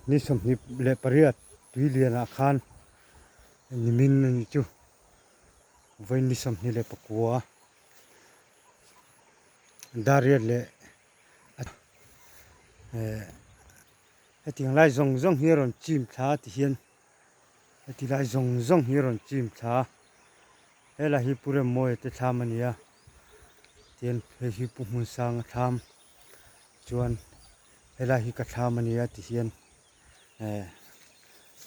Ni 28 tui lianah khan nimin a nih chu vawi ni 29 dariat leh hetiang lai zawng zawng hi a rawn chim thla ti hian heti lai zawng zawng hi a rawn chim thla helai hi Pu Remmawia te thlam a ni a tian hei hi Pu Hmunsanga thlam chuan helai hi ka thlam a nia ti hian eh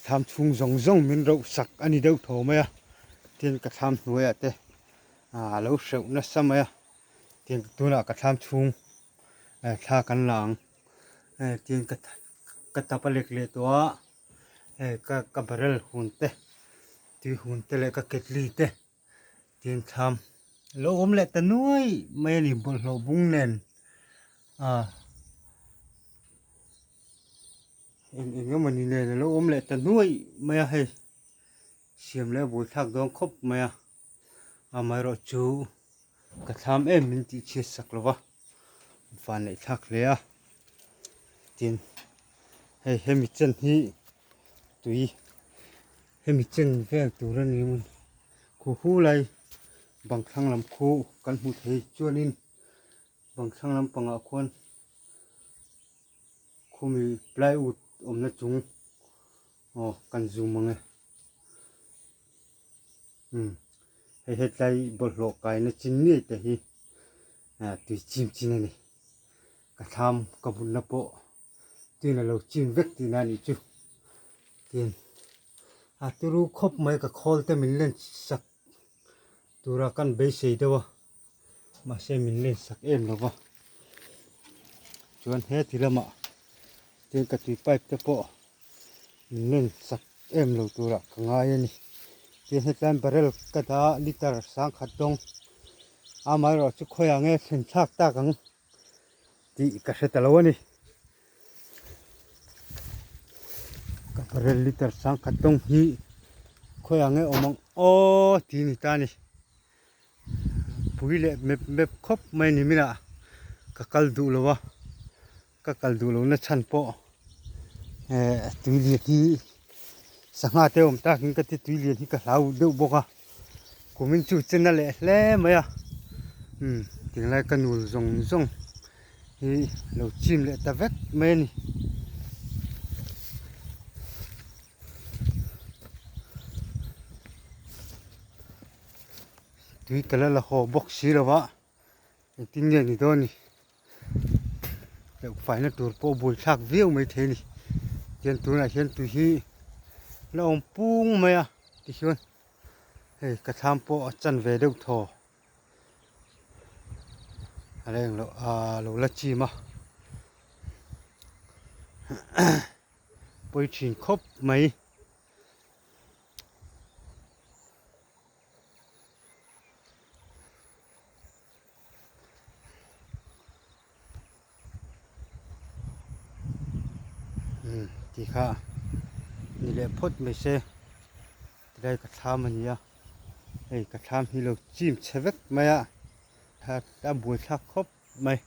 thlam chhung zawng zawng min rauh sak a ni deuh tho mai a tin ka thlam hnuaiah te ah a lo hreuh nasa mai a tin tunah ka thlam chhung eh thla kan la ang eh tin ka ka tap a lek leh tawh a eh ka ka barrel hun te tui hun te leh ka ketli te. Tin thlam lo awm leh ta nuai mai a ni bawlhhlawh bung nen ah eng eng emawni nen a lo awm leh ta nuai mai a hei siam leh a buaithlak dawn khawp mai a amaherawh chu ka thlam em min tih chhiat sak lo va vanneih thlak hle a tin hei hemi chen hi tui. Hemi chen vel tur a ni maw khu hu lai bang thlang lam khu kan hmuh thei chuanin bang thlang lampangah khuan khumi plywood awmna chung aw kan zoom ang e umm hei hetlai bawlhhlawh kaina chin ngei te hi tui chim chin a ni ka thlam ka bunna pawh. Tin a lo chim vek tihna a nih chu. Tin a turu khawp mai ka khawl te min len sak tura kan beisei deuh a mahse min len sak em lo va chuan he ti lamah tin ka tui pipe te pawh min len sak em lo turah ka ngai a ni. Tin hetlai barrel ka dah liter sangkhat dawng amaherawhchu khawiah nge thlen thlak tak ang. tih ka hre ta lo a ni. Ka barrel liter sangkhat dawng hi khawiah nge awm ang aw tih a ni ta a ni. Pui leh mep mep khawp mai ni minah ka kal duh lo a, ka kal duh lohna chhan pawh eh tui lian hi sangha te awm takin ka ti tui lian hi ka hlau deuh bawk a. Kumin chu chen a leh hle mai a umm tinglai ka nul zawng zawng hi lo chim leh ta vek mai a ni. Tui ka la la haw bawk si lo va engtin nge ni dawn ni. Hleuh faina tur pawh bul thlak viau mai thei a ni tichuan tunah hian tui hi la awm pung mai a tichuan hei ka thlam pawh a chan ve deuh thaw a la englo ah lo la chim a pawi thin khawp mai. Umm tih kha ni leh phawt mai se tilai ka thlam a ni a hei ka thlam hi lo chim chhe vek mai a a buaithlak khawp mai.